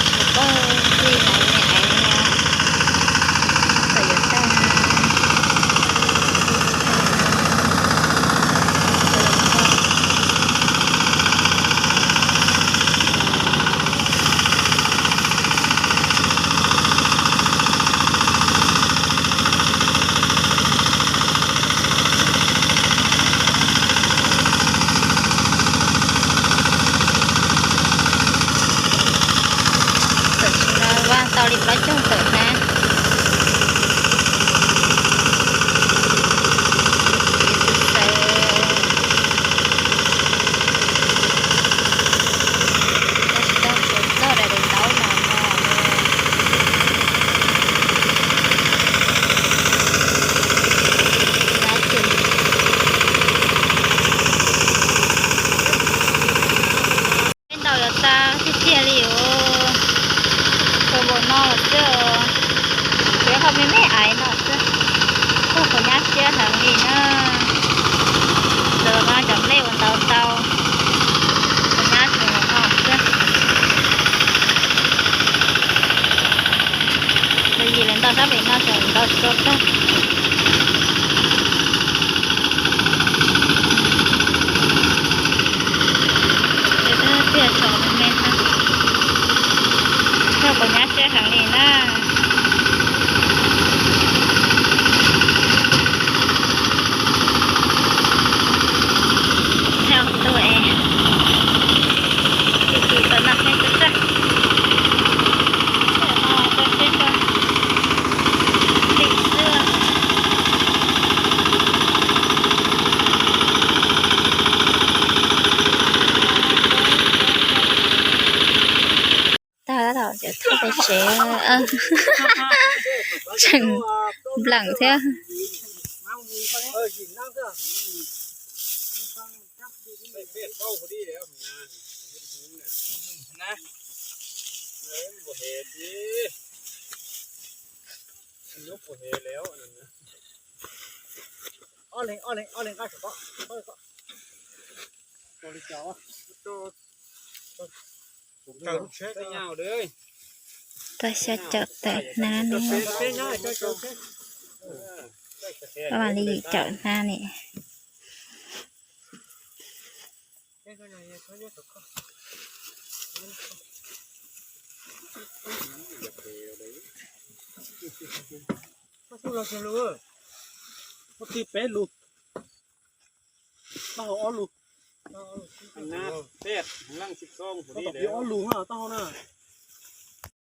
Tsis paub li hais li, kom yuav tag na. Tam sim no vaj tau li plaub caug tawm na. Tab sis tau txog daim daim ntaub no no. Peb ntaus yuav tag tiag tiag li os. Tau npaum no lawm xwb os. Peb ho me me aiv no xwb. Txog qhov nyab siab heev li na. Lawv mas cov nplej uas ntaus tau, qhov nyab tseem no xwb. Los yim lawv ntaus sab pem no tseem ntaus tsis tau tag. Ces tiag tiag txom me me xwb. Txog qhov nyab siab heev li na. Thaum tuaj es, tig tig tau noj qab tag tag. Thaum no rau siab rau hli xwb. Tag lawm, cov thauj pem tsev tseem npleem thiab. Tau xya caum tawm hnab ne. Tau mam li yim caum hnab ne. Tig peb lus, taub hau ob lus. Ob lus, taub hau na.